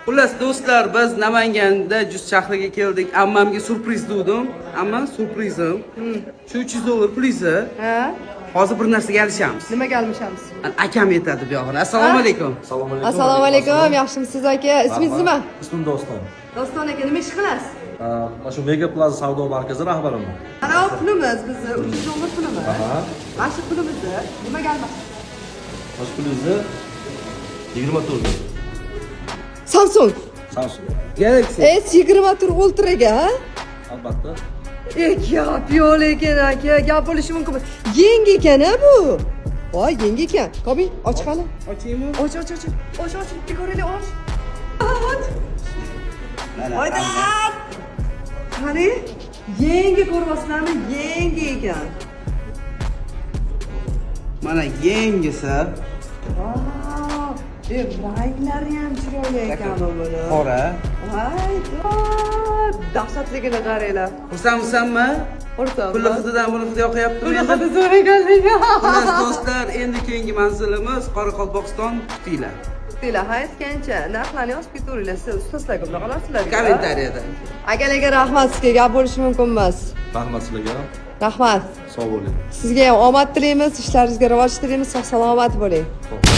Xullas, do'stlar, biz Namanganda Juz shahriga keldik. Ammamga syurpriz dedim. Amma, syurprizim. Shu 300 dollar pulingizni Ha? hozir bir narsaga alishamiz. Nimaga almashamiz? Ana, akam yetadi bu yog'ini. Assalomu alaykum. Assalomu alaykum. Assalomu alaykum, yaxshimisiz, aka? Ismingiz nima? Ismim Doston. Doston aka, nima ish qilasiz? Mana shu Mega Plaza savdo markazi rahbariman. Mana bu pulimiz bizni, 300 dollar pulimiz. Aha. Mana shu pulimizni nimaga almashamiz? Mana shu pulingizni 24 Samsung Samsung. Galaxy. S24 Ultra'ga, ha? Albatta. E, gap yo'q lekin, aka, gap bo'lishi mumkin emas. Yangi ekan a bu. Voy, yangi ekan. Kobi, och qani. Ochaymi? Och, och, och. Och, och, bitta ko'raylik, och. Och. Mana. Oyda! Qani? Yangi ko'ryapsizlarmi? Yangi ekan. Mana yangisi. Vau! E, ranglari ham chiroyli ekan buni. Qora. Voy, dod! Dahshatligini qaranglar. Xursandmisanmi? Xursandman. Pulli hididan buni hidi yoqyaptimi? Bunaqa zo'r ekanligi. Xullas, do'stlar, endi keyingi manzilimiz Qoraqalpog'iston, kutinglar. Kutinglar, ha, aytgancha narxlarni yozib ketaveringlar. Siz ustasizlar, bunaqa narsalarga. Kommentariyada. Akalarga rahmat sizga, gap bo'lishi mumkin emas. Rahmat sizlarga. Rahmat. Sog' bo'ling. Sizga ham omad tilaymiz, ishlaringizga rivoj tilaymiz, sog' salomat bo'ling. Xo'p.